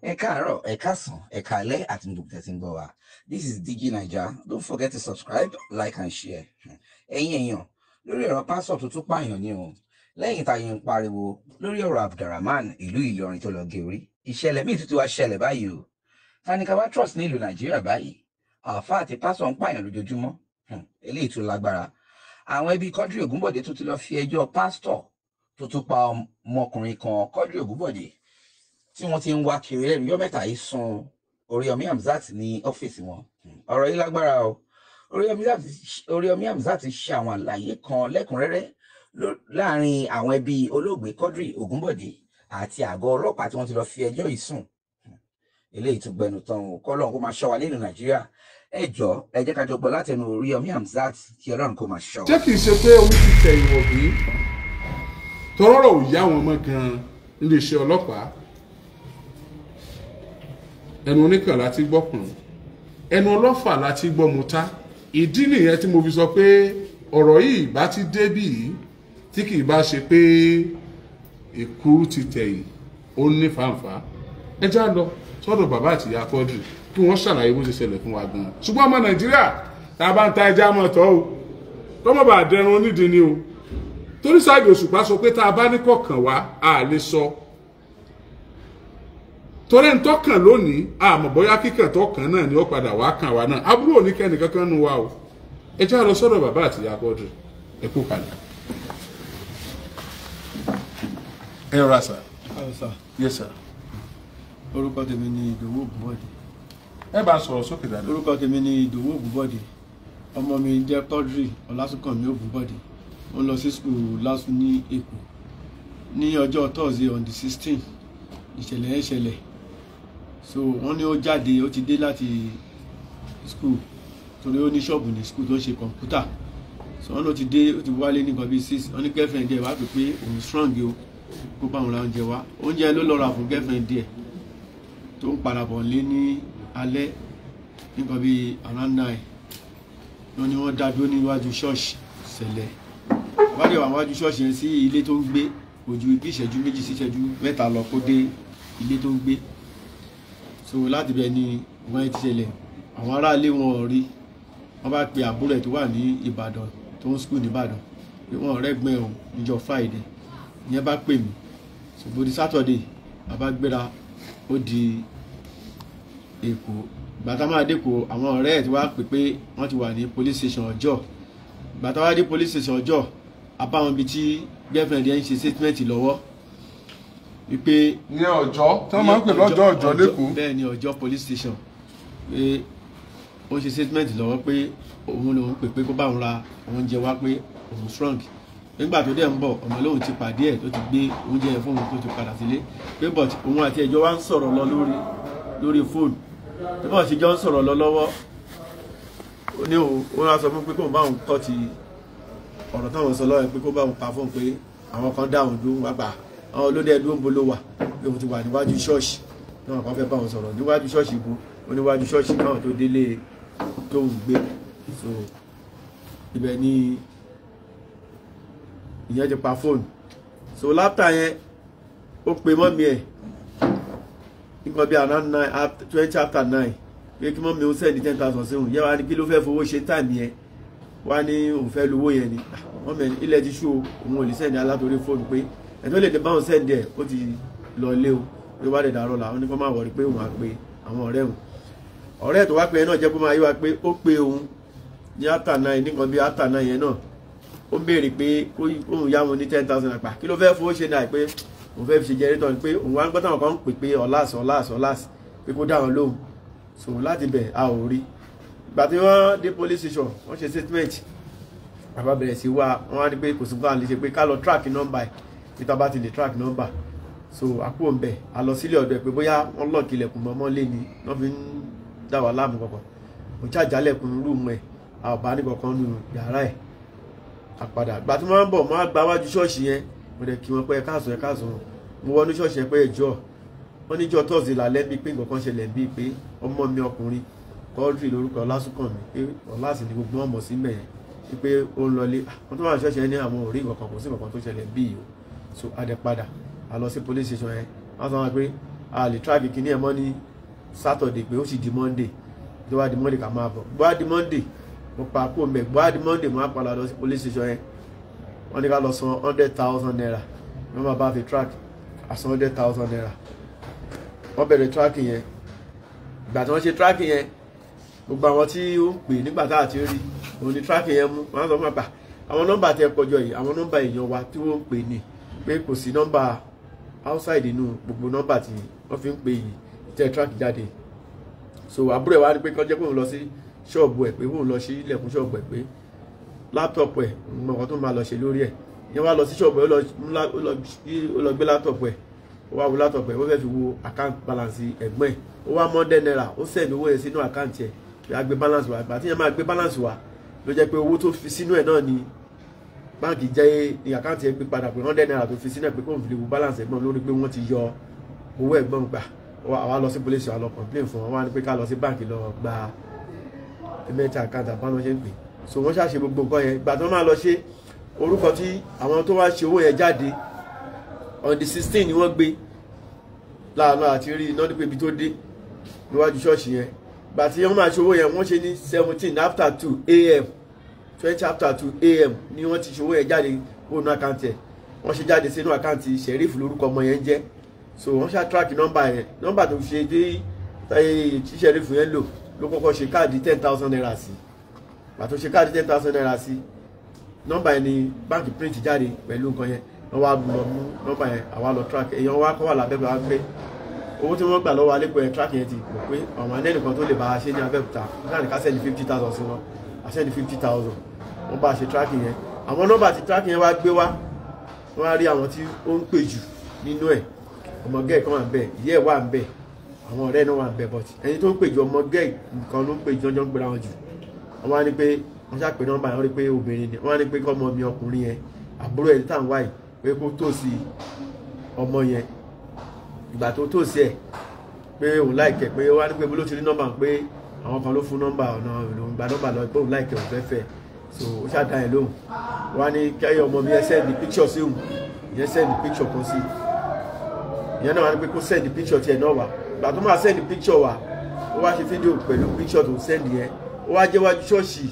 Ẹ káàárọ̀, ẹ káàsán, ẹ káalẹ́ àti gbogbo tẹ̀sí ń gbọ́ wa. This is DG Naija. Don't forget to subscribe, like and share. Ẹ̀yin èèyàn, lórí ọ̀rọ̀ pásọ̀ tó tún pààyàn ni o. Lẹ́yìn tá a yẹn ń pariwo lórí ọ̀rọ̀ Abdulrahman ìlú Ìlọrin tó lọ gé orí. Ìṣẹ̀lẹ̀ míì tuntun wá ṣẹlẹ̀ báyìí o. Ta ni ká wá trust ní ìlú Nàìjíríà báyìí? Àáfàá àti pásọ̀ ń pààyàn lójoojúmọ́. Eléyìí tún lágbára. Àwọn ẹbí Quadri Ògúnbọ̀dé tó ti lọ fi ẹjọ́ pásítọ̀ tó tún pa ọmọkùnrin kan Quadri Ògúnbọ̀dé tí wọ́n ti ń wá kiri lẹ́nu yọ́ mẹ́ta yìí sun Oríyọmí Hamzat ní ọ́fíìsì wọn. Ọ̀rọ̀ yìí lágbára o. Oríyọmí Hamzat ṣe àwọn àlàyé kan lẹ́kùnrẹ́rẹ́ láàrin àwọn ẹbí olóògbé Quadri Ògúnbọ̀dé àti àgọ́ ọlọ́pàá tí wọ́n ti lọ fi ẹjọ́ yìí sùn. Eléyìí tún gbẹnu tán o. Kọ́lọ́run kó máa ṣọ́ wa nínú Nàìjíríà. Ẹ jọ̀ọ́, ẹ jẹ́ ká jọ gbọ́ látẹnu Oríyọmí Hamzat, kí Ọlọ́run kó máa ṣọ́ wa. Ṣé kìí ṣe pé omi ti tẹ ìwọ̀n bí tọrọrọ ò yá wọn mọ́ gan-an níléeṣẹ́ ọlọ́pàá? Ẹnu oníkàn láti gbọ́kùn, ẹnu ọlọ́fà láti gbọ́ mọ́ta. Ìdí nìyẹn tí mo fi sọ pé ọ̀rọ̀ yìí bá ti débì yìí tí kì í bá ṣe pé èkúrú ti tẹ̀yìn, ó ní fàǹfà. Ẹ já lọ sọ́dọ̀ bàbá àti ìyá Quadri kí wọ́n ṣàlàyé bó ṣe ṣẹlẹ̀ fún wa gan-an. Ṣùgbọ́n ọmọ Nàìjíríà, tá a bá ń ta ẹja mọ̀ tọ́ o, kọ́mọ̀ bá dẹrun onídìí ni o, torí Saheed Òṣùpá sọ pé tá a bá ní kọ̀ọ̀kan wá a lè sọ torí ń tọ́kàn lónìí, àmọ́ bóyá kíkàn tọ́kàn náà ni ó padà wá kàn wá náà. Àbúrò ní kẹ́ni kankan nu wa o. Ẹ já lọ sọ́dọ̀ bàbá àti ìyá Quadri. Ẹ kú kalẹ̀. Ẹ rọra sà. Sir. Yes sir. Orúkọ tèmi ni Ìdòwú Ògúnbọ̀dé. Ẹ bá sọ̀rọ̀ sókè dáadáa. Orúkọ tèmi ni Ìdòwú Ògúnbọ̀dé. Ọmọ mi jẹ́ Quadri Ọlásùnkànmí Ògúnbọ̀dé. Ó ń lọ sí school LASU ní Èkó. Ní ọjọ́ Thursday on the 16, ìṣẹ̀lẹ̀ yẹn ṣẹlẹ̀. So wọ́n ní ó jáde, ó ti dé láti school, torí ó ní ṣọ́ọ̀bù ní school tó ń ṣe kọ̀ǹpútà. So wọ́n ló ti dé, ó ti wálé ní nǹkan bíi 6. Wọ́n ní girlfriend ẹ̀ wá pè pé òun strong o, kó bá òun ra oúnjẹ wá. Oúnjẹ ló lọ rà fún girlfriend ẹ̀ tó ń padà bọ̀ lé ní alẹ́ nǹkan bíi around 9. Wọ́n ní wọ́n dá dúró níwájú ṣọ́ọ̀ṣì ṣẹlẹ̀. Wádìí wà wájú ṣọ́ọ̀ṣì yẹn sí ilé tó ń gbé, kò ju bí ìṣẹ́jú 2 sí ìṣẹ́jú 3 lọ kó dé ilé tó ń gbé. So láti bẹ̀ ni wọ́n ti ṣẹlẹ̀. Àwọn aráalé wọn ò rí. Wọ́n bá pe àbúrò ẹ̀ tó wà ní Ìbàdàn, tó ń school ní Ìbàdàn, pé wọ́n rẹ́gbẹ́ òun níjọ́ Friday. Ìyẹn bá pè mí. So bó di Saturday, a bá gbéra, ó di Èkó. Ìgbà tá máa dé Èkó, àwọn ọ̀rẹ́ ẹ̀ ti wá pè pé wọ́n ti wà ní police station Ọjọ́. Ìgbà tá wá dé police station Ọjọ́, a bá wọn bí tí girlfriend yẹn ń ṣe statement lọ́wọ́ wípé ní ọjọ́ tí wọ́n máa ń pè lọ́jọ́ ọjọ́ lẹ́kọ̀ọ́. Bẹ́ẹ̀ ni, Ọjọ́ police station, pé ó ń ṣe statement lọ́wọ́ pé òun lòun pè pé kó bá òun ra oúnjẹ wá, pé òun strong. Nígbà tó dẹ̀ ń bọ̀, ọmọ lòun ti pàdé ẹ̀ tó ti gbé oúnjẹ yẹn fún òun tó ti padà sílé, pé but òun àti ẹjọ́ wa ń sọ̀rọ̀ lọ lórí fóònù. Tó bá ṣe jọ ń sọ̀rọ̀ lọ lọ́wọ́, ó ní òun ó wá sọ fún pé kóun bá òun kọ́ ti ọ̀rọ̀ táwọn sọ lọ́wọ́, pé kó bá òun pa fóun, pé àwọn kan dá òun dúró wá gbà, àwọn olóde ẹdún ń bolo wà, pé òun ti wà níwájú ṣọ́ọ̀ṣì náà, kan fẹ́ bá òun sọ̀rọ̀ níwájú ṣọ́ọ̀ṣì ibo. Ó níwájú ṣọ́ọ̀ṣì káwọn tó délé tó ń gbé. So ibẹ̀ ni ìyẹn ti pa fóònù. So láptà yẹn, ó pe mummy ẹ̀ nǹkan bíi around 9, 9:20, pé kí mummy ó send 10,000 sí òun. Yẹ wá ní kí ló fẹ́ fowó ṣe time yẹn? Wá ní òun fẹ́ lówó yẹn ni. Mummy ẹ̀ ilẹ̀ ti ṣú o, òun ò lè send alátorí fóònù, pé ẹ̀ tó lè dé báwọn send ẹ̀, ó ti lọ lé o, pé wá lè dàrọ́ là. Ó ní kó má worry, pé òun á pe àwọn ọ̀rẹ́ òun. Ọ̀rẹ́ tó wá pé náà jẹ́ kó máa yí wa pé ó pe òun ní after 9, nǹkan bíi after 9 yẹn náà. Ó béèrè pé kóun yá wọn ní 10,000 àpà, kí ló fẹ́ fowó ṣe náà, pé òun fẹ́ fi ṣe generator ni, pé òun wá ń gbọ́ táwọn kan ń pè pé ọ̀làs ọ̀làs ọ̀làs, pé kó dá wọn lóhùn. So láti bẹ̀, a ò rí. Ìgbà tí wọ́n dé police station, wọ́n ṣe statement, bàbá bẹ̀rẹ̀ sí wá. Wọ́n á ní pé kò sí nǹkan lè ṣe, pé ká lọ track number ẹ̀, tí tá bá ti lè track number. So àpò ń bẹ̀, a lọ sílé ọ̀dọ̀ ẹ̀ pé bóyá wọ́n lock ilẹ̀kùn mọ́mọ́ lé ni wọ́n fi ń dá wa láàmú kankan. Mo ṣàjálẹ̀kùn room ẹ̀, a ò bá ní kankan nù yàrá ẹ̀. Àpàdà ìgbà tí wọ́n ń bọ̀, wọ́n á gba wájú ṣọ́ọ̀ṣì yẹn. Mo dẹ̀ kí wọ́n pé ẹ káàsán, ẹ káàsán. Mo wọnú ṣọ́ọ̀ṣì yẹn pé ẹjọ́ wọ́n níjọ́ Thursday lálẹ́ bíi pé nǹkan kan ṣẹlẹ̀, bíi pé ọmọ mi ọkùnrin Quadri lórúkọ Ọlásùnkànmí, pé Ọlásì ni gbogbo wọn mọ̀ sí mẹ́yẹn, pé ó ń lọlé. Wọ́n tó wà ní ṣọ́ọ̀ṣì yẹn ní àwọn ò rí nǹkan kan, kò sí nǹkan kan tó ṣẹlẹ̀ bíi o. So a dẹ̀ padà, a lọ sí police station yẹn. Wọ́n sọ wọn pé A lè track kìíní ẹ̀ mọ́ ní Saturday, pé ó sì di Monday. Tó wá di Monday ká máa bọ̀. Gbọ́ á di Monday, mo pa kó mẹ́. Gbọ́ á di Monday, mo á padà lọ sí police station yẹn. Wọ́n ní ká lọ san 100,000 naira. Wọ́n máa bá fi track, a san 100,000 naira. Wọ́n bẹ̀rẹ̀ track yẹn. Ìgbà tí wọ́n ṣe track yẹn, gbogbo àwọn tí ó ń pè nígbà tá a ti rí òun ni track yẹn mú. Wọ́n á sọ fún àpà àwọn nọ́mbà tí ẹ kọjọ yìí, àwọn nọ́mbà èèyàn wa tí wọ́n ń pè ní pé kò sí nọ́mbà outside inú gbogbo nọ́mbà tí wọ́n fi ń pè yìí tẹ́ track jáde. So àbúrò ẹ̀ wá ní pé kó jẹ́ pé òun lọ sí ṣọ́ọ̀bù ẹ̀, pé òun lọ sí ilẹ̀kùn ṣọ́ọ̀bù ẹ̀, pé laptop ẹ̀ mọ̀ nǹkan tó máa lọ ṣe lórí ẹ̀. Ìyẹn wá lọ sí ṣọ́ọ̀bù ẹ̀, ó lọ gbé laptop ẹ̀, ó wá wo laptop ẹ̀, ó fẹ́ fi wo account balance ẹ̀gbọ́n ẹ̀. Ó wá 100 naira, ó send owó yẹn sínú account ẹ̀ pé a gbé balance wa. Ìgbà tí yẹn máa gbé balance wa, ló jẹ́ pé owó tó fi sínú ẹ̀ náà ni báńkì jẹ́ ní account ẹ̀ gbé padà, pé 100 naira tó fi sínú ẹ̀ pé kó n fi lè wo balance ẹ̀gbọ́n lórí pé wọ́n ti yọ owó ẹ̀gbọ́n gbà. Àwa lọ sí police, àwa lọ complain fún wọn, wọ́n á ní pé ká lọ sí báńkì lọ gba payment account àbáná ṣe ń pè. So wọ́n ṣàṣe gbogbo nǹkan yẹn. Ìgbà tí wọ́n máa lọ ṣe orúkọ tí àwọn tó wá ṣe owó yẹn jáde, on the 16 ni wọ́n gbé láàánú àti rí iná nípa ibi tó dé níwájú ṣọ́ọ̀ṣì yẹn. Ìgbà tí wọ́n máa ṣe owó yẹn, wọ́n ṣe ní 2:17 a.m., 2:20 a.m. ni wọ́n ti ṣe owó yẹn jáde kó nu account ẹ̀. Wọ́n ṣe jáde sínú account Sheriff lórúkọ ọmọ yẹn jẹ́. So wọ́n ṣá track nọ́mbà yẹn, nọ́mbà tó ṣe dé tí Sheriff yẹn lò ló kọ́kọ́ ṣe káàdì 10,000 naira sí. Ìgbà tó ṣe káàdì 10,000 naira sí, nọ́mbà yẹn ni báńkì print jáde pẹ̀lú nǹkan yẹn. Wọ́n wá lọ mú nọ́mbà yẹn, àwa lọ track èèyàn wá kọ́ wà lábẹ́ pé wá gbé owó tí wọ́n gbà lọ́wọ́ alẹ́kọ̀ọ́ yẹn. Track yẹn ti mọ̀ pé àwọn anẹ́nìkan tó lè bá a ṣe ní Abẹ́òkúta, wọ́n ṣáà ní ká send 50,000 sí wọn. A send 50,000, wọ́n bá a ṣe track yẹn. Àwọn nọ́mbà tí track yẹn wá gbé wá, wọ́n á rí àwọn tí ó ń pè jù nínú ẹ̀. Ọmọ gẹ́ẹ̀ kan wà ń bẹ̀, ìyá ẹ̀ wà ń bẹ̀, àwọn ọ̀rẹ́ náà wà ń bẹ̀, but ẹni tó ń pè jù, ọmọ gẹ́ẹ̀ nǹkan ló ń pè jù, ọjọ́ ń pera wọn jù. Wọ́n wá ní pé wọ́n ṣàpè nọ́mbà yẹn, wọ́n rí pé obìnrin ni. Wọ́n wá ní pé kọ́mọ mi ọkùnrin yẹn, àbúrò ẹ̀ tá à ń wáyìí, pé kó tòsí ọmọ yẹn. Ìgbà tó tòsí ẹ̀, pé òun láìkẹ̀, pé wá ní pé bó ló ti rí nọ́mbà, pé àwọn kan ló fún nọ́mbà, ọ̀nà òun gba nọ́mbà lọ, pé òun láìkẹ̀, òun fẹ́ fẹ́. So ó ṣàdá ẹ̀ lóhùn. Wá ní kẹ́yọ̀ ọmọ mi ẹ send picture sí òun. Ìyẹn send picture kan sí. Ìyẹn náà wá ní pé kó send picture tiẹ̀ náà wá. Ìgbà tó máa send picture wá, ó wá ṣe fídíò pẹ̀lú picture tó send yẹn. Ó wá jẹ́ wájú ṣọ́ọ̀ṣì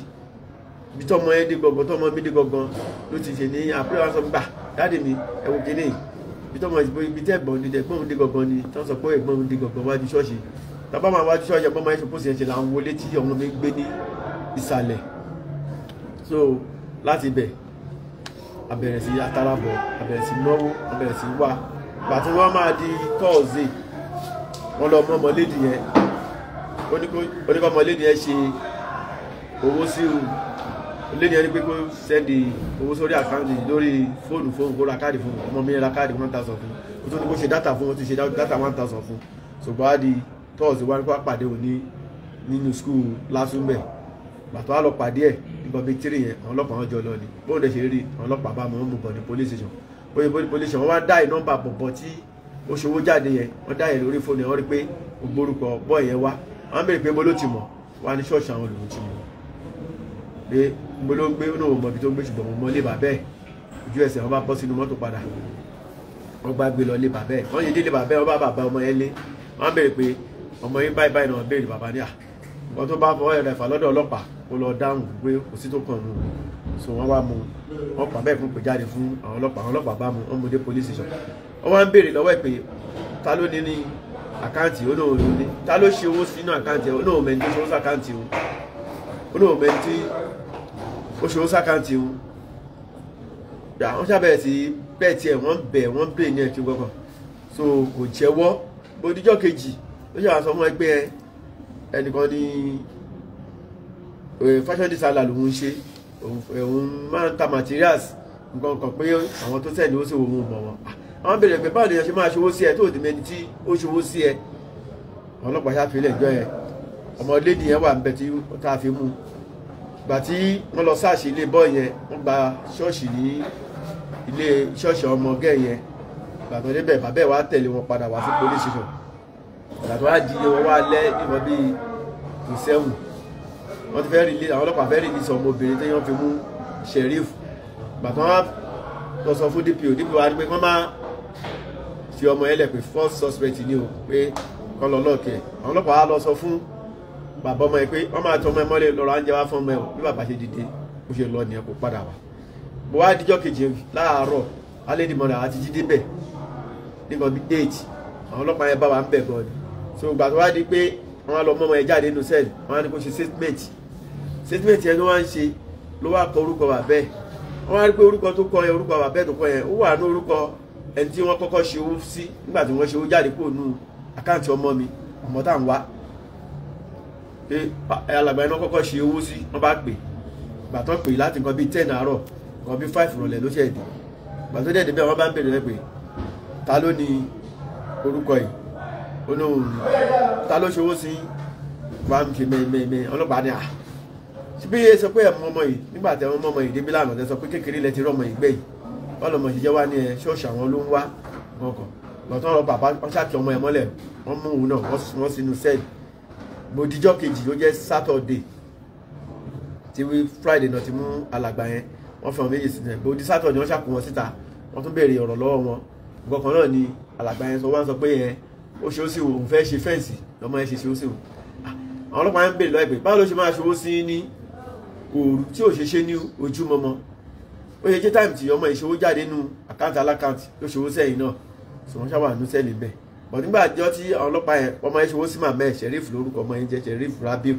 ibi tọ́mọ yẹn dé gangan, tọ́mọ mi dé gangan ló ti ṣe ní àpẹẹrẹ. Wá sọ gbà, dáàdì mi, ẹ wo kínní, ibi tọ́mọ, ibi tẹ́ ẹ̀gbọ́n dé, ẹ̀gbọ́n dé gangan ni tọ́ sọ pé ẹ̀gbọ́n dé gangan wájú ṣọ́ọ̀ṣì. Tàbá máa wájú ṣọ́ọ̀ṣì, ẹ̀gbọ́n máa ń ṣe pósì yẹn ṣe là ń wọlé tí ọmọ mi gbé ní ìsàlẹ̀. So láti ibẹ̀, a bẹ̀rẹ̀ sí atarabọ̀, a bẹ̀rẹ̀ sí náwó, a bẹ̀rẹ̀ sí wá. Ìgbà tí wọ́n máa di Thursday, wọ́n lọ mọ́ ọmọlédì yẹn. Ó ní kó ọmọlédì yẹn ṣe owó sí òun. Lédì yẹn ní pé kó send owó sórí account lórí fóònù fóònù, kó ra káàdì fún ọmọ mi. Ra káàdì 1,000 fún. Ó tún ní kó ṣe data fún, ó tún ṣe data 1,000 fún. Ṣùgbọ́n á di Thursday, wọ́n ní kó wá pàdé òun ní nínú school lásùnbẹ̀. Gbàtọ́ á lọ pàdé ẹ̀ nígbà bíi 3 yẹn, àwọn ọlọ́pàá wọn jọ lọ ni. Bóun dẹ̀ ṣe rí àwọn ọlọ́pàá bá mọ̀, wọ́n mú bọ̀ ní police station. Bóyá police station, wọ́n wá dá ìnọ́mbà bọ̀bọ̀ tí ó ṣòwò jáde yẹn. Wọ́n dá yẹn lórí fóònù yẹn, wọ́n rí pé ògbórúkọ bọ́ọ̀ yẹn wá. Wọ́n béèrè pé bó ló ti mọ̀. Wá ní ṣọ́ọ̀ṣì àwọn lòun ti mọ̀, pé bó ló ń gbé. Ó náà mọ̀ ibi tó ń gbé, ṣùgbọ́n mo mọ ilé bàbá ẹ̀. Ojú ẹsẹ̀, wọ́n bá bọ́ sínú mọ́tò padà, wọ́n gbá gbé lọ ilé bàbá ẹ̀. Wọ́n yé délé bàbá ẹ̀, wọ́n bá bàbá ọmọ yẹn lé. Wọ́n béèrè pé ọmọ yín báyìí báyìí náà. Béèrè bàbá ní à wọ́n tó bá fọwọ́ ẹ̀rọ ẹ̀fà lọ́dọ̀ ọlọ́pàá, kó lọ dáhùn pé kò sí tó kàn mú. So wọ́n wá mú, wọ́n pa bẹ́ẹ̀ fún pé jáde fún àwọn ọlọ́pàá. Àwọn ọlọ́pàá bá mú, wọ́n mú dé police station. Wọ́n wá ń béèrè lọ́wọ́ ẹ̀ pé ta ló ní ní account. Ó náà ló ní. Ta ló ṣe owó sínú account ẹ̀? Ó náà mẹ́ni tó ṣe owó sí account òun. Ó náà mẹ́ni tí ó ṣe owó sí account òun. Wọ́n ṣàbẹ̀rẹ̀ sí bẹ́ẹ̀ tiẹ̀, wọ́n bẹ̀, wọ́n bẹ̀ ní ẹ̀kí gbọ́kàn, so kò jẹ́wọ́. Bódíjọ́ kejì, ó ṣe àṣọ fún ẹgbẹ́ ẹnìkan ní fashion designer lòun ń ṣe, òun máa ń ta materials nǹkan kan, pé àwọn tó send owó sí òun mọ̀ wọn. Àwọn béèrè pé báwo ni ẹ ṣe máa ṣòwò sí ẹ tó di mẹni tí ó ṣòwò sí ẹ? Àwọn ọlọ́pàá ṣàfihàn ìjọ yẹn. Ọmọlédì yẹn wà ń bẹ tí tá a fi mú. Gbà tí wọ́n lọ search ilé boy yẹn, wọ́n gba ṣọ́ọ̀ṣì ní ilé ṣọ́ọ̀ṣì ọmọ gẹ́ yẹn. Gbà tó débẹ̀, bàbá ẹ̀ wá tẹ̀lé wọn padà wá sí police station. Gbà tó wá di wọn wá lẹ́ níwọ̀n bíi 6:50, wọ́n ti fẹ́ release, àwọn ọlọ́pàá fẹ́ release ọmọbìnrin tí wọ́n fi mú Sheriff. Gbà tó wá lọ sọ fún DPO, DPO wá ní pé kán máa fi fi ọmọ yẹn lẹ̀ pé first suspect ni o, pé kọ́ lọ lọ́ọ̀kẹ́. Àwọn ọlọ́pàá á lọ sọ fún bàbá ọmọ yẹn pé wọ́n máa tọ́ ọmọ ẹ mọ́lẹ̀ lọ́rọ̀ oúnjẹ wá fún ọmọ ẹ o. Bí bàbá ṣe dìde ó ṣe lọ nìyẹn, kó padà wá. Bó wá díjọ́ kejì láàárọ̀ alẹ́dìmọ̀nà àti jíde bẹ̀ nígbà bíi 8, àwọn ọlọ́pàá yẹn bá wa ń bẹ̀ gan ni. So ìgbà tó wá di pé wọ́n á lọ mọ́ ọmọ yẹn jáde nínú sẹ́ẹ̀lì, wọ́n á ní kó ṣe statement. Statement yẹn ló wá ń ṣe, ló wá kọ orúkọ bàbá ẹ̀. Wọ́n á rí pé orúkọ tó kọ yẹn, orúkọ bàbá ẹ̀ tó kọ yẹn, ó wà ní orúkọ ẹni tí wọ́n kọ́kọ́ ṣe owó sí nígbà tí wọ́n ṣe owó jáde kúrò nínú àkáǹtì ọmọ mi, ọmọ tá à ń wá. Pé alàgbà yẹn náà kọ́kọ́ ṣe owó sí, wọ́n bá pè. Ìgbà tó pè láti nǹkan bíi 10 àárọ̀, nǹkan bíi 5 ìrọ̀lẹ́ ló ṣẹ̀ dé. Ìgbà tó dẹ̀ dé bẹ́ẹ̀, wọ́n bá ń bèrè pé ta ló ní orúkọ yìí, ó ní òun ní, ta ló ṣe owó sí, wàá ń ṣe mẹ́ẹ̀mẹ́ẹ̀mẹ́. Ọlọ́pàá ní à síbí yé sọ pé ẹ̀ mọ ọmọ yìí nígbà tẹ ọmọ yìí débi lánàá, tẹ sọ pé kékeré lẹ ti rọ ọmọ yìí gbẹ̀yìn, wọ́n lọ́mọ ṣiṣẹ́ wá ní ẹ ṣọ́ọ̀ṣì àwọn ló ń wá kankan. Lọ́tọ́ ọ̀rọ̀ bàbá wọ́n ṣàkí ọmọ ẹ̀ mọ́lẹ̀, wọ́n mú òun náà wọ́n sínú sẹ́ẹ̀lì. Gbòdìjọ́ kejì ó jẹ́ Saturday tí Friday náà ti mú alàgbà yẹn, wọ́n fi wọn méjì sínú ẹ̀. Gbòdì Saturday wọ́n ṣàkó wọn síta, wọ́n tún béèrè ọ̀rọ̀ lọ́wọ́ wọn. Nǹkan kan náà ni alàgbà yẹn sọ, wọ́n sọ pé yẹn ó ṣe ó sì òun fẹ́ ṣe fẹ́ǹsì lọ́mọ yẹn ṣe ṣe ó sì òun. Àwọn ọlọ́pàá yẹn ń béèrè lọ́wọ́ ẹ̀ pé báwo ló ṣe máa ṣòwò sí ní òru tí ò ṣe ṣe ní ojúmọmọ, ó ṣe jẹ́ táìmù tí ọmọ ìṣòwò jáde nínú àkáǹtì alákáǹtì ló ṣòwò sẹ́yìn náà. Sọ wọ́n ṣàwà nínú sẹ́ẹ̀lì bẹ́ẹ̀. Bọ̀ nígbà àjọ tí àwọn ọlọ́pàá yẹn, ọmọ yẹn ṣòwò sí màmá ẹ̀, Sheriff lórúkọ ọmọ yẹn jẹ́, Sheriff Rabiu,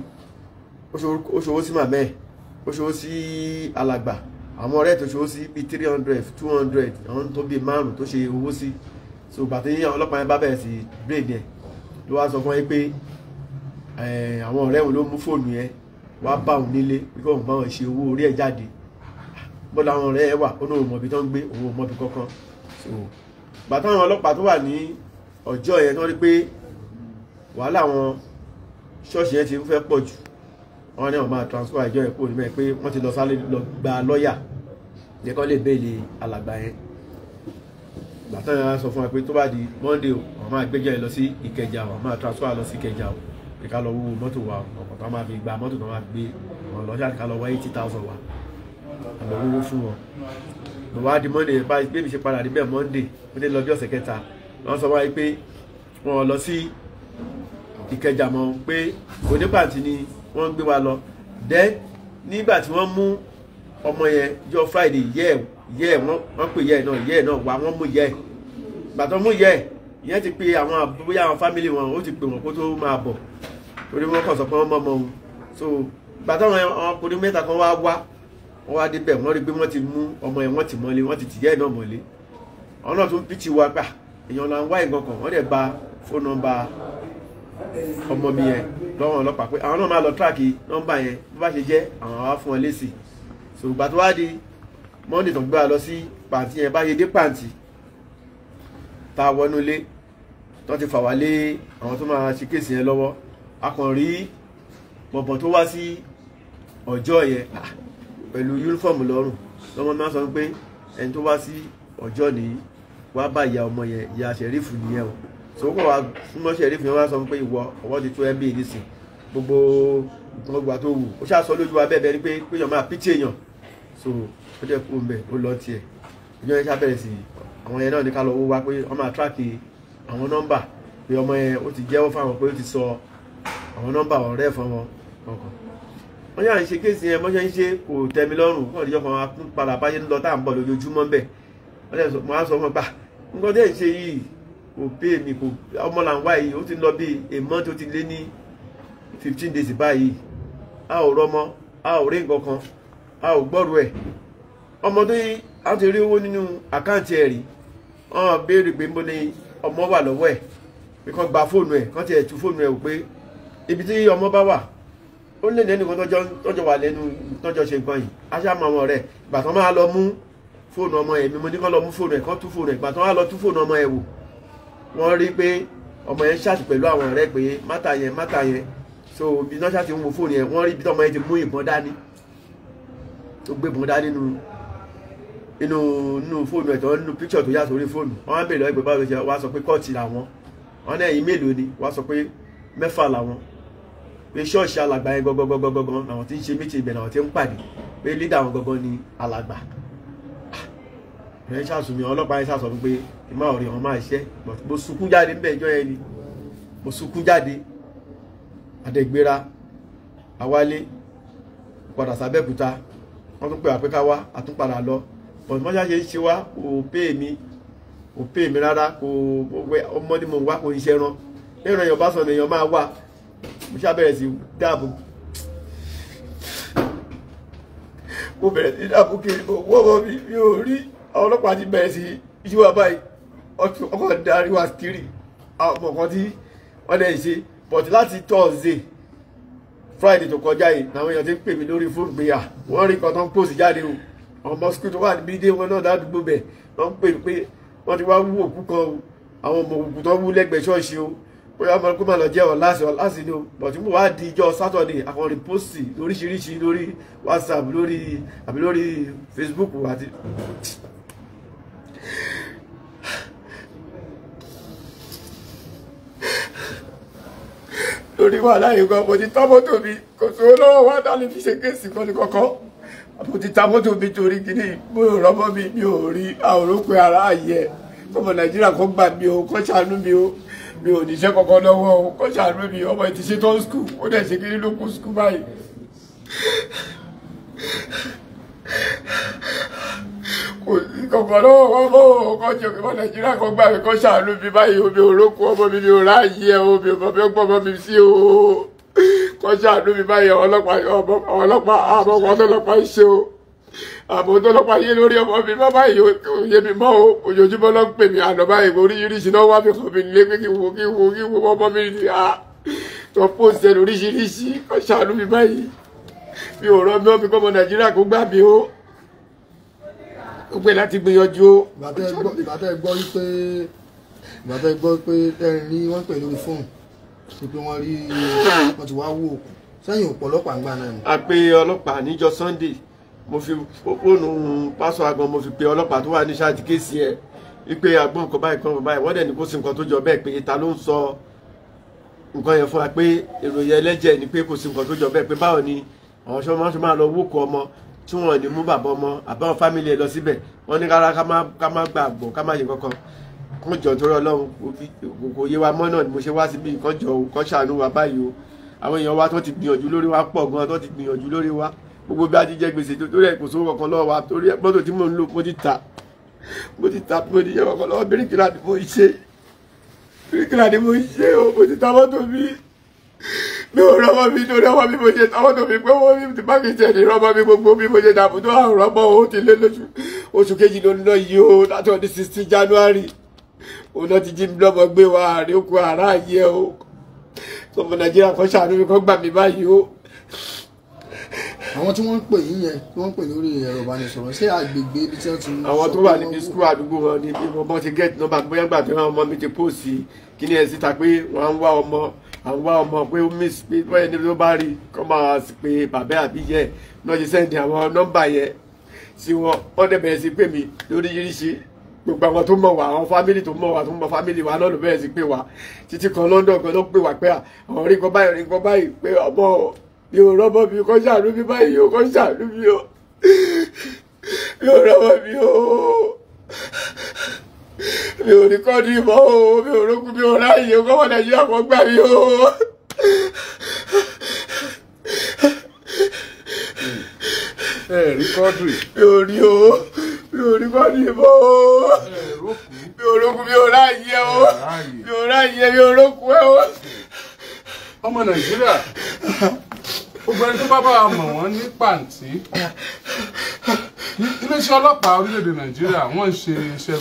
ó ṣòwò sí màmá ẹ̀, ó ṣòwò sí alàgbà, àwọn ọ̀rẹ́ tó ṣòwò sí bíi 300, 200, àwọn tó bíi 5 tó ṣe owó sí. So bàtí àwọn ọlọ́pàá yẹn bá bẹ̀rẹ̀ sí braid yẹn, ló wá sọ fún yẹn pé àwọn ọ̀rẹ́ òun ló mú fóònù yẹn wá bá òun nílé pé kóun bá wọn ṣe owó orí ẹ̀ jáde. Bọ́lá àwọn ọ̀rẹ́ ẹ̀ wà, ó ní òun mọ̀bí tó ń gbé, òun ò mọ̀bí kankan. So bàtà àwọn ọlọ́pàá tó wà ní ọjọ́ yẹn tó rí pé wàhálà àwọn ṣọ́ọ̀ṣì yẹn ti ń fẹ́ pọ̀ jù, wọ́n ní àwọn máa transfer ìjọ yẹn kúrò níbẹ̀ pé wọ́n ti lọ sáré lọ gba lọ́ọ̀yà yẹ kó lè béèlì alàgbà yẹn. Bàtà yẹn sọ fún wa pé tó bá di Monday o, àwọn máa gbẹ́jọ́ yẹn lọ sí Ìkẹjà o, àwọn máa transfer lọ sí Ìkẹjà o, pé ká lọ wúwo mọ́tò wa ọkọ̀ tó máa fi gba mọ́tò tó máa gbé wọn lọ ṣáà ká lọ wá 80,000 wa, àlọ́ wúwo fún wọn. Mo wá di Monday bá bí mi ṣe padà débẹ̀ Monday, mo ti lọ bí ọ̀sẹ̀ kẹta, wọ́n sọ wáyé pé wọ́n lọ sí Ìkẹjà mọ́, pé Onípàǹtí ni wọ́n ń gbé wa lọ. Then nígbà tí wọ́n mú ọmọ yẹn jọ Friday, yẹ́ wọ́n pè yẹ́ náà wá, wọ́n mú yẹ́. Ìgbà tó mú yẹ́ ìyẹn ti pe àwọn bóyá àwọn family wọn, ó ti pè wọ́n kó tó máa bọ̀, torí wọ́n kàn sọ pé wọ́n mọ́ ọmọ òun. So ìgbà táwọn ọkùnrin mẹ́ta kan wá wá, wọ́n wá débẹ̀, wọ́n rí pé wọ́n ti mú ọmọ yẹn, wọ́n ti mọ́lé, wọ́n ti tìyẹ́ náà mọ́lé. Àwọn náà tún pìtì wa gbà èèyàn là ń wá nǹkan kan, wọ́n dẹ̀ gba fóònù nọ́mbà ọmọ mi yẹn lọ́wọ́ ọlọ́pàá pé àwọn náà máa lọ tíráàkì nọ́mbà yẹn, bó bá ṣe jẹ́ àwọn wá fún wọn lésì. So ìgbà tó wá di Monday tó gbé wa lọ sí pàǹtí yẹn, bá ṣe dé pàǹtí tá a wọnú ilé tó ti fà wá lé àwọn tó máa ṣe kéèsì yẹn lọ́wọ́, a kàn rí bọ̀bọ̀ tó wá sí ọjọ́ yẹn pẹ̀lú yúnífọ̀mù lọ́rùn. Lọ́mọ máa sọ pé ẹni tó wá sí ọjọ́ nìyí wá bá ìyá ọmọ yẹn, ìyá Sheriff nìyẹn o. So kò wá súnmọ́ Sheriff yẹn, wá sọ pé ìwọ ọwọ́ ti tó ẹ́ bí nísìn, gbogbo nǹkan gbà tó wù ó ṣáà sọ lójú wa bẹ́ẹ̀ bẹ́ẹ̀ ni pé péyàn máa pìtì èèyàn. So ó dẹ̀ kú mbẹ̀, ó lọ tiẹ̀. Ìjọ yẹn ṣá bẹ̀rẹ̀ sí àwọn yẹn náà ní ká lọ wó wá pé wọ́n máa tíráàkì àwọn nọ́mbà pé ọmọ yẹn ó ti jẹ́wọ́ fáwọn pé ó ti sọ àwọn nọ́mbà ọ̀rẹ́ fún wọn kankan. Wọ́n yà ń ṣe kéèsì yẹn, bọ́n ṣe ń ṣe kò tẹ́ mi lọ́rùn. Kọ́ ìdíjọ́ kan padà báyé ń lọ tá à ń bọ̀ lójoojúmọ́ ń bẹ̀. Wọ́n á sọ fún ọ pa nǹkan tẹ́ ń ṣe yìí kò pé mi, kò ọmọ là ń wá yìí, ó ti ń lọ bí a month, ó ti lé ní 15 days báyìí, a ò rọmọ, a ò rí nǹkan kan, a ò gbọ́rù ẹ̀. Ọmọ tó yí a ti rí owó nínú àkáǹtì ẹ̀ rí, wọ́n béèrè pé níbo ni ọmọ wà lọ́wọ́ ẹ̀, pé kán gba fóònù ẹ̀, kán tiẹ̀ tú fóònù ẹ̀ wò pé ibi tí ọmọ bá wà ó lè lẹ́nu kan tọ́jọ́ wà lẹ́nu tọ́jọ́ ṣe nǹkan yìí, a ṣá mọ ọmọ rẹ̀. Ìgbà tán máa lọ mú fóònù ọmọ ẹ̀, mi mo ní kán lọ mú fóònù ẹ̀, kán tú fóònù ẹ̀. Ìgbà tán máa lọ tú fóònù ọmọ ẹ̀ wò, wọ́n rí pé ọmọ yẹn ṣáàtì pẹ̀lú àwọn ọ̀rẹ́ pé mátà yẹn mátà yẹn. So ibi náà ṣáàtì ń wo fóònù yẹn, wọ́n rí ibi tọ́mọ yẹn ti mú ìbọn dání, tó gbé ìbọn dání nínú fóònù ẹ̀ tó nínú píkṣọ̀ tó yà sórí fóònù. Wọ́n á bèèrè lọ́wọ́ ìpè báwo ló ṣe wá sọ pé kọ́ọ̀tì làwọn, wọ́n náà yìí mélòó ni, wá sọ pé 6 làwọn, pé ṣọ́ọ̀ṣì alàgbà yẹn gangan làwọn tí ń ṣe méjì, ibẹ̀ làwọn tí ń pàdé, pé lídà àwọn gangan ni alàgbà. Ẹ̀ ṣàṣùmí ọlọ́pàá yẹn ṣàṣọ fún pé ìmọ̀ ọ̀rẹ́ wọn máa ṣiṣẹ́. Mo sunkún jáde níbẹ̀ ìjọ yẹn ni mo sunkún jáde. Àdẹ̀gbéra àwálé padà sábẹ́kúta, wọ́n tún pè wá pé ká wá, a tún padà lọ. But wọ́n ṣàṣe ṣe wá kò pè mí, kò pè mí rárá, kò ọmọ ni mo wá, kò iṣẹ́ ran lẹ́yìn èèyàn bá sọ̀nà èèyàn máa wà. Mo ṣá bẹ̀rẹ̀ sí dáàbò, mo bẹ̀rẹ̀ sí dáàbò kiri, mo wọ́ ọmọ mi, mi ò rí. Àwọn ọlọ́pàá ti bẹ̀rẹ̀ sí yí wa báyìí, ọkọ̀ darí wa kiri, àwọn ọmọ kan tí wọ́n dẹ̀ ṣe. But láti Thursday Friday tó kọjá yìí làwọn èèyàn ti ń pè mí lórí fóònù pé à wọ́n rí nǹkan tó ń pòsì jáde o. Àwọn ọmọ skul tó wà níbi dé wọn náà ládùúgbò bẹ̀ wọ́n ń pè mí pé wọ́n ti wá wú òkú kan o, àwọn ọmọ òkú tó wú lẹ́gbẹ̀ẹ́ ṣọ́ọ̀ṣì o, bóyá ọmọ kó má lọ jẹ́ ọ̀làsì ọ̀làsì ni o. But mo wá di ijọ́ Saturday, àwọn rìpọ́sì lóríṣiríṣi lórí WhatsApp, lórí àbí lórí Facebook àti. Lórí wàhálà yìí gan, mo ti ta mọ́tò mi, kò sówó lọ́wọ́ wá dálé fi ṣe kéèsì kan ní kọ́kọ́. Mo ti ta mọ́tò mi torí kíní, mo ò rọ́mọ́ mi, mi ò rí àwòrán pé ara àyẹ ọmọ Nàìjíríà kò gbà mí o, kò ṣàánú mi o, mi ò níṣẹ́ kankan lọ́wọ́ o, kò ṣàánú mi. Ọmọ ti ṣe tán skul, ó dẹ̀ ṣe kíní ló kú skul báyìí. Kò sí kankan lọ́wọ́ wọn mọ́ o, kò jẹ́ ọmọ Nàìjíríà kò gbà mí, kò ṣàánú mi báyìí o, mi ò rókun ọmọ mi, mi ò ráàyè ẹ o, mi ò mọ̀ bí ó gbọ́ ọmọ mi sí o, kò ṣàánú mi báyìí. Ọlọ́pàá àmọ́ ọkọ̀ ọlọ́pàá ń ṣe o, àmọ́ ọlọ́pàá yé lórí ọmọ mi má báyìí o, yé mi mọ́ o. Ojoojúmọ́ ló ń pè mí àná báyìí, oríṣiríṣi náà wá mi kàn mí lé pé kí wo kí wo kí wo ọmọ mi ní a tó pòsẹ̀ lóríṣiríṣi, kò ṣàánú mi báyìí. Mi ò rọ mi ọ́ mi kọ́ ọmọ Nàìjíríà kó gbà mí o, ó pé láti gbìyànjú o. Ìgbà tẹ́ gbọ́ pé tẹ́rin ní wọ́n pè lórí fóònù pé wọ́n rí wọ́n ti wá wú òkú sẹ́yìn òpó ọlọ́pàá ń gbà náà ni. A pe ọlọ́pàá níjọ́ Sunday, mo fi fóònù pásọ agan, mo fi pe ọlọ́pàá tó wà ní ṣáàtì kéèsì ẹ̀ wípé agbọ́n nǹkan báyìí kan báyìí, wọ́n dẹ̀ ní kó sí nǹkan tó jọ bẹ́ẹ̀, pé ta ló ń sọ nǹkan yẹn fún wa, pé èròyìn ẹlẹ́jẹ̀ ni, pé kò sí nǹkan tó jọ bẹ́ẹ̀, pé báwo ni àwọn ṣọ́ máa ń ṣe máa lọ wókò ọmọ tí wọ́n ní mú bàbá ọmọ àbáwọn fámìlì ẹ̀ lọ síbẹ̀. Wọ́n ní rárá ká má gbàgbọ́, ká má ṣe kankan, kó jọ torí Ọlọ́run kò yé wa mọ́ náà ni mo ṣe wá síbi, kó jọ kó ṣàánú wa báyìí o. Àwọn èèyàn wa tó ti gbìyànjú lórí wa pọ̀ gan, tó ti gbìyànjú lórí wa, gbogbo bí a ti jẹ gbèsè torí ẹ̀ kò sówó kankan lọ́wọ́ wa, torí mọ́tò tí mò ń lò mo ti tà, mo ti tà, mo ti yẹ kankan lọ́wọ́. Bíríkìlà ni mo ń ṣe, bíríkìlà ni mo ń ṣe o, mo ti ta mọ́tò mi, mi ò rọ́mọ mi torí ọmọ mi, mo ṣe ta mọ́tò mi pé wọ́n mi ti bá mi jẹ ní rọ́mọ mi, gbogbo mi mo ṣe dààmú tó àrùn rọ́mọ o, ti lé lóṣù oṣù kejì ló ń lọ yìí o, láti ọdún 16 January òun náà ti jí mi lọ́mọ gbé wa àárín oko àrá yẹ o. Ọmọ Nàìjíríà kan ṣàánú mi, kan gbà mí báyìí o. Àwọn tí wọ́n ń pè yín yẹn, tí wọ́n ń pè lórí ẹ̀rọ ìbánisọ̀rọ̀, ṣé àgbègbè ibi tí wọ́n ti ń sọ? Àwọn tó wà níbi skul àdúgbò wọn ni bí wọ́n ti get number, bóyá gbà tí wọ́n ọmọ mi ti póòsì kíní ẹ̀ síta pé wọ́n ń wá ọmọ, àwọn wá ọmọ pé ó miss, pé bóyá ẹni tó bá rí kọ́ máa pe bàbá àbí yẹ náà ṣe sẹ́ndì àwọn nọ́mbà yẹn sí wọn. Wọ́n dẹ̀ bẹ̀rẹ̀ sí pè mí lóríṣiríṣi, gbogbo àwọn tó mọ̀ wá, àwọn fámìlì tó mọ̀ wá, tó mọ̀ fámìlì wa náà ló bẹ̀rẹ̀ sí pè wá, títí kan London kan ló pè wá pé àwọn rí nǹkan báyìí, rí nǹkan báyìí, pé ọmọ mi ò rọ́mọ mi, kọ́ ṣàánú mi báyìí o, kọ́ ṣàánú mi o, mi ò rọ́mọ mi o, mi ò rí kọ́ọ̀dù ìmọ̀ o, mi ò rókun, mi ò ráàyè o, kọ́mọ Nàìjíríà kan gbà mí o. Ẹ rí kọ́ọ̀dù. Mi ò rí o, mi ò rí kọ́ọ̀dù ìmọ̀ o, mi ò rókun, mi ò ráàyè o, mi ò ráàyè, mi ò rókun ẹ o. Ọmọ Nàìjíríà, gbogbo ẹni tó bá bá wa mọ̀ wọ́n ní pàǹtí, iléeṣẹ́ ọlọ́pàá orílẹ̀-èdè Nàìjíríà wọ́n ń ṣe iṣẹ́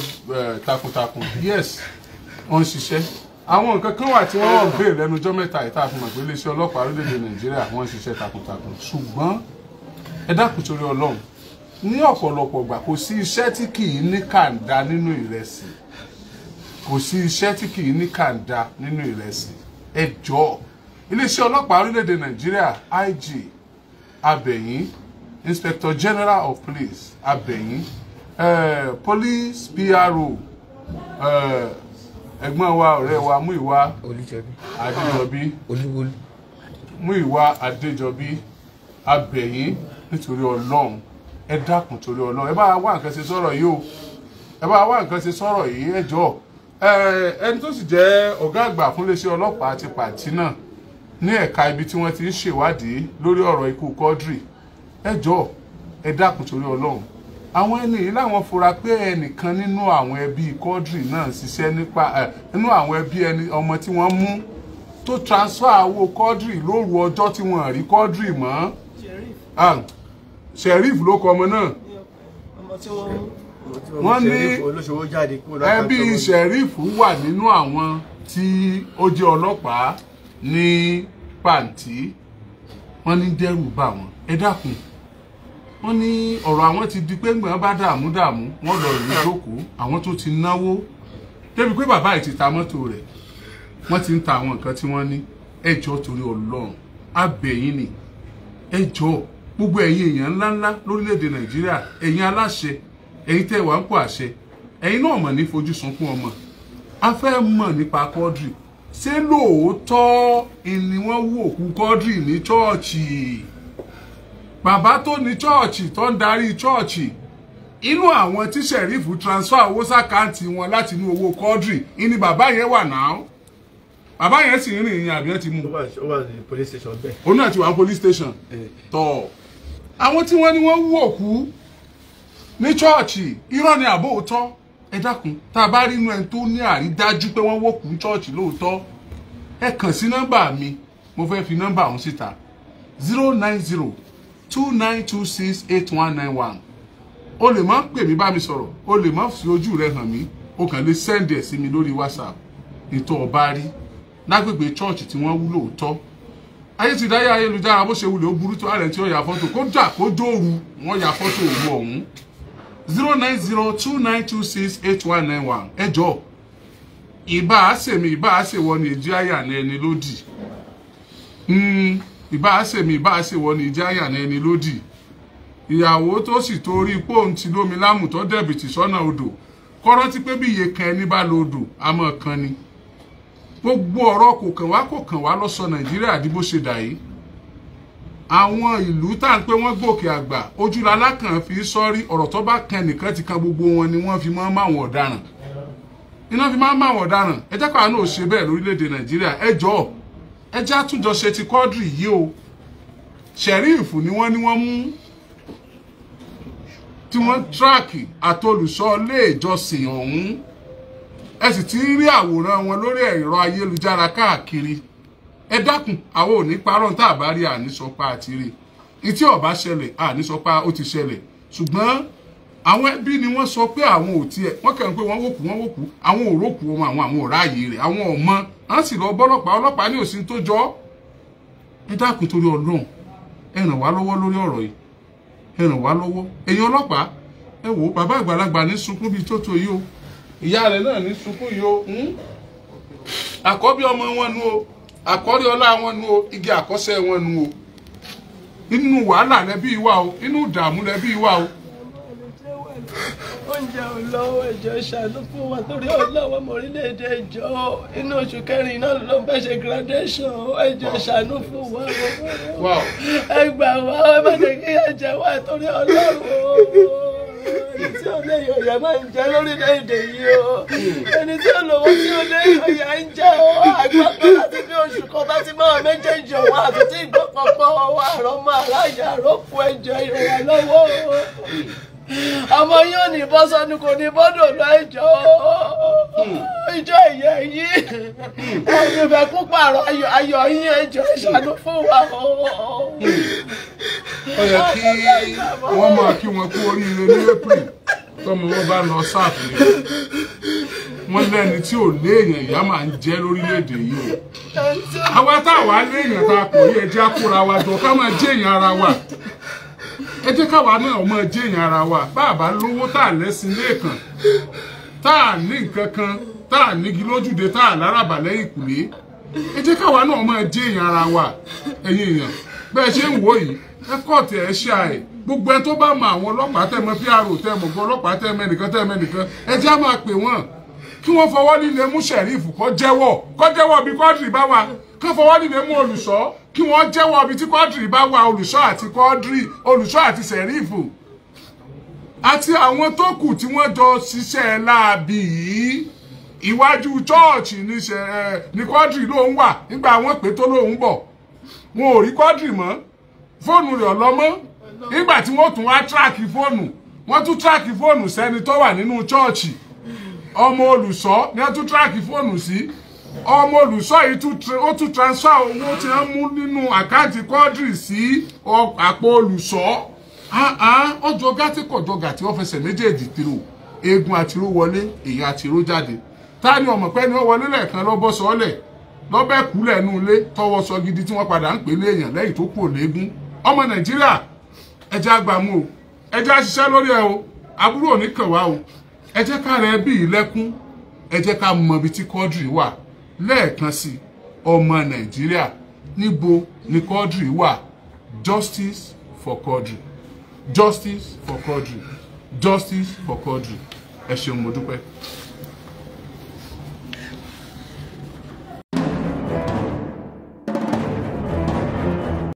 takuntakun, yes, wọ́n ń ṣiṣẹ́. Àwọn nǹkan kan wà tí wọ́n wọ́n béèrè lẹ́nu ọjọ́ mẹ́ta yìí tá a fi mọ̀ pé iléeṣẹ́ ọlọ́pàá orílẹ̀-èdè Nàìjíríà wọ́n ń ṣiṣẹ́ takuntakun. Ṣùgbọ́n ẹ dákun torí Ọlọ́run, ní ọ̀pọ̀lọpọ̀ ìgbà kò sí iṣẹ́ tí kì í ní kàńdá nínú ìrẹsì, kò sí iṣẹ́ tí kì í ní kàńdá nínú ìrẹsì. Ẹ jọ̀ọ́, iléeṣẹ́ ọlọ́pàá orílẹ̀-èdè Nàìjíríà, IG Abẹ̀yìn, Inspector General of Police Abẹ̀yìn, Police PRO, ẹ̀gbọ́n wa, ọ̀rẹ́ wa, Múyìwá Adéjọbí, Múyìwá Adéjọbí, Abẹ̀yìn, nítorí Ọlọ́run, ẹ dákun torí Ọlọ́run, ẹ bá wá nǹkan ṣe sọ̀rọ̀ yìí o. Ẹ bá wá nǹkan ṣe sọ̀rọ̀ yìí, ẹ jọ̀ọ́. Ẹni tó sì jẹ́ ọ̀gá àgbà fún iléeṣẹ́ ọlọ́pàá ti Pàǹtí náà ní ẹ̀ka ibi tí wọ́n ti ń ṣèwádìí lórí ọ̀rọ̀ ikú Quadri, ẹ jọ̀ọ́, ẹ dákun torí Ọlọ́run. Àwọn ẹni yìí láwọn fura pé ẹnìkan nínú àwọn ẹbí Quadri náà ṣiṣẹ́ nípa nínú àwọn ẹbí ẹni ọmọ tí wọ́n mú tó transfer owó Quadri lóru ọjọ́ tí wọ́n rí Quadri mọ́. Sheriff ló kọ ọmọ náà. Wọ́n ní ẹbí Sheriff wà nínú àwọn tí ó jẹ́ ọlọ́pàá ní Pàǹtí. Wọ́n ní dẹ́rù bà wọ́n. Ẹ dákun, wọ́n ní ọ̀rọ̀ àwọn ti di pé ńgbọ̀n bá dààmú wọ́n lọ rí jókòó. Àwọn tó ti náwó débi pé bàbá yìí ti ta mọ́tò rẹ̀, wọ́n ti ń ta àwọn nǹkan tí wọ́n ní. Ẹ jọ̀ọ́ torí Ọlọ́run, a bẹ̀ yín ni, ẹ jọ̀ọ́, gbogbo ẹ̀yin èèyàn ńláńlá lórílẹ̀‐èdè Nàìjíríà, ẹ̀yin aláṣẹ, ẹ̀yin tẹ́ wà ń pò àṣẹ, ẹ̀yin náà mọ̀ ní fojú sunkún ọmọ. A fẹ́ mọ̀ nípa Quadri. Ṣé lóòótọ́ ni wọ́n wú òkú Quadri ní chọ́ọ̀chì? Bàbá tó ní chọ́ọ̀chì tó ń darí chọ́ọ̀chì, inú àwọn tí Sheriff transfer owó sàkáǹtì wọn láti inú owó Quadri ìní bàbá yẹn wà náà. Bàbá yẹn sì ń rìn ìyẹn àbí ẹ ti mú. Ó wà ní police station bẹ́ẹ̀. Òun náà ti wà ní police station. Tọ́ àwọn tí wọ́n ní wọ́n wú òkú ní chọ́ọ̀chì, irọ́ ni àbó òótọ́? Ẹ dákun, tá a bá rí inú ẹni tó ní àrídájú pé wọ́n wókú ní chọ́ọ̀chì lóòótọ́, ẹ kàn sí nọ́mbà mi, mo fẹ́ fi nọ́mbà ọ̀hún síta: 090 2926 8191. O lè má pè mí bá mi sọ̀rọ̀, o lè má fi ojú rẹ hàn mí, o kàn lè send ẹ̀ sí mi lórí WhatsApp. Ètò ọba rí lágbègbè chọ́ọ̀chì tí wọ́n wú lóòótọ́. Ayé ti dáyé ayélujára, bó ṣe wulẹ̀ ó burú tó, ààrẹ tí ó ya fọ́tò, kódà kó dóoru wọ́n ya fọ́tò òru ọ̀hún. 090 2926 8191. Ẹ jọ̀ọ́, ìbá àṣèmi ìbá àṣèwọ ni èjì àyà ní ẹni lódì. Ìbá àṣèmi ìbá àṣèwọ ni èjì àyà ní ẹni lódì. Ìyàwó tó sì torí póun ti lómi lámù tó dẹ̀bìtì sọ́nà odò, kọ́rántí pé bí iye kan ẹni bá lo odò àmọ́ kan ni. Gbogbo ọ̀rọ̀ kò kàn wá kò kàn wá ló sọ Nàìjíríà di bó ṣe dà yìí. Àwọn ìlú tá à ń pé wọ́n gòkè àgbà, ojúlalá kan fi sọ́rí ọ̀rọ̀ tó bá kan nìkan ti kan gbogbo wọn ni wọ́n fi máa ń máwọn ọ̀daràn. Iná fi máa ń máwọn ọ̀daràn. Ẹ jẹ́ káwa náà ò ṣe bẹ́ẹ̀ lórílẹ̀‐èdè Nàìjíríà. Ẹ jọ̀ọ́, ẹ jẹ́ àtúnjọ ṣe ti Quadri yìí o. Sheriff ni wọ́n ní wọ́n mú tí wọ́n tíráàkì àtolùṣọ́ ilé ìjọsìn ọ̀hún. Ẹ sì ti ń rí àwòrán wọn lórí ẹ̀rọ ayélujára káàkiri. Ẹ dákun, àwọn ò ní parọ́, tá a bá rí àníṣọpá àti rí ìtí ọba ṣẹlẹ̀, àníṣọpá ó ti ṣẹlẹ̀. Ṣùgbọ́n àwọn ẹbí ni wọ́n sọ pé àwọn ò tiẹ̀, wọ́n kàn ń pé wọ́n wòkú wọ́n wòkú, àwọn ò rókù ọmọ àwọn, àwọn ò ráàyè rẹ̀, àwọn ò mọ̀, wọ́n sì lọ bọ́lọ́pàá, ọlọ́pàá ní òsín tó jọ. Ẹ dákun torí Ọlọ́run, ẹ ràn wá lọ́wọ́ lórí ọ̀rọ̀ yìí, ẹ ràn wá lọ́wọ́. Ẹ̀yin ọlọ́pàá, ẹ wò ó, bàbá àgbàlagbà ní sunkún bíi tó tó yìí o, ìyá rẹ̀ náà ní sunkún yìí o. Àkọ́bí ọmọ wọn nu o, àkọ́rí ọlá wọn nu o, igi àkọ́ṣẹ́ wọn nu o. Inú wàhálà lẹ́bí wà o, inú ìdààmú lẹ́bí wà o. Oúnjẹ ò lọ́wọ́, ẹ̀jọ̀ ṣàánú fún wa torí ọlọ́wọ́ ọmọ orílẹ̀-èdè ẹ̀jọ̀. Inú oṣù kẹrin náà ló ń bẹ́ ṣe graduation, ẹ̀jọ̀ ṣàánú fún wa, ẹ gbà wá, ẹ má jẹ́ kí ẹ̀jẹ̀ wà torí Ọlọ́run. Ẹni tí ó lè yọ̀yà máa ń jẹ lórílẹ̀-èdè yìí o, ẹni tí ó lówó tí ó lè yọ̀yà ń jẹ o. Àgbàgbọ́ láti bí oṣù kan bá ti máa méjèèjì ọ̀wọ́ àti tí ìgbọ́pọ̀pọ̀ ọwọ́ àrọ́mọ aláya àrọ́pọ̀ ẹ̀jọ̀ ìrànwọ́ lọ́wọ́ o. Ọmọ yóò ní bọ́ sọ́nù kò ní bọ́dọ̀ lọ ẹjọ́ ìjọ ìyẹ́ yìí, ẹ̀yin fẹ́ kú pààrọ̀ ayọ̀ yín, ẹjọ́ ìṣàánú fún wa o. Ó yẹ kí wọ́n máa kí wọn kú oríire ní April tọ́mọ wọn bá lọ sáàfù ni. Wọ́n lẹ́ni tí ò léèyàn ìyá máa ń jẹ́ lórílẹ̀‐èdè yìí o. Àwa táwa léèyàn tá a kò rí, ẹjẹ́ á kóra wa jọ ká máa jẹ́ èèyàn ara wa. Ẹ jẹ́ káwa náà máa jẹ́ èèyàn ara wa. Bá a bá lówó tá a lẹ́sìn lẹ́ẹ̀kan, tá a ní nǹkan kan, tá a nígi lójúde, tá a lárabà lẹ́yìn ìkùlé, ẹ jẹ́ káwa náà máa jẹ́ èèyàn ara wa. Ẹ̀yin èèyàn, bẹ́ẹ̀ ṣe ń wò yìí, ẹ kọ́ọ̀tì ẹ̀ ṣe àì gbogbo ẹ tó bá mọ àwọn ọlọ́pàá tẹ́ mọ PRO tẹ́ mọ gbọ́ ọlọ́pàá tẹ́ mọ ẹnìkan tẹ́ mọ ẹnìkan, ẹ jẹ́ á máa pè wọ́n kí wọ́n fọwọ́ líle mú Sheriff kó jẹ́wọ́, kó jẹ́wọ́ bí Quadri bá wà, kó fọwọ́ líle mú olùṣọ́ kí wọ́n jẹ́wọ́ bí tí Quadri bá wà, olùṣọ́ àti Quadri, olùṣọ́ àti Sheriff. àti àwọn tó kù tí wọ́n jọ ṣiṣẹ́ láabi yìí. Iwájú chọ́ọ̀chì ní Quadri ló ń wà nígbà wọ́n pè tó lóun bọ̀, wọn ò rí Quadri mọ́, fóònù rẹ̀ ọlọ́mọ́. Nígbà tí wọ́n tún wá tíráàkì fóònù, wọ́n tún tíráàkì fóònù sẹ́ni tó wà nínú chọ́ọ̀chì, ọmọ olùṣọ́ ni wọ́n tún tíráàkì fóònù sí. Ọmọ olùṣọ́ yìí ó tún transfer owó tí wọ́n mú nínú àkáǹtì Quadri sí àpò olùṣọ́. Ọjọ́ gàtí kọjọ gàtí wọ́n fẹsẹ̀ méjèèjì tìrò, eegun àtiró wọlé, èèyàn àtiró jáde. Ta ni ọmọ pẹ́ ni ó wọlé lẹ́ẹ̀kan lọ́bọ̀ sọ́ọ̀lẹ̀ lọ́bẹ̀ kú lẹ́nu ilé tọwọ́ sọ gidi tí wọ́n padà ń pè léèyàn lẹ́yìn tó kú òléegun. Ọmọ Nàìjíríà, ẹ jẹ́ àgbàmú o, ẹ jẹ́ àṣiṣẹ́ lórí ẹ o, àbúrò ò ní kàn wá o. Ẹ jẹ́ ká rẹ bí ìlẹ́kún, ẹ jẹ́ ká mọ ibi tí Quadri wà. Lẹ́ẹ̀kan sí, ọmọ Nàìjíríà, níbo ni Quadri wà? Justice for Quadri, justice for Quadri, justice for Quadri. Ẹ ṣeun, mo dúpẹ́.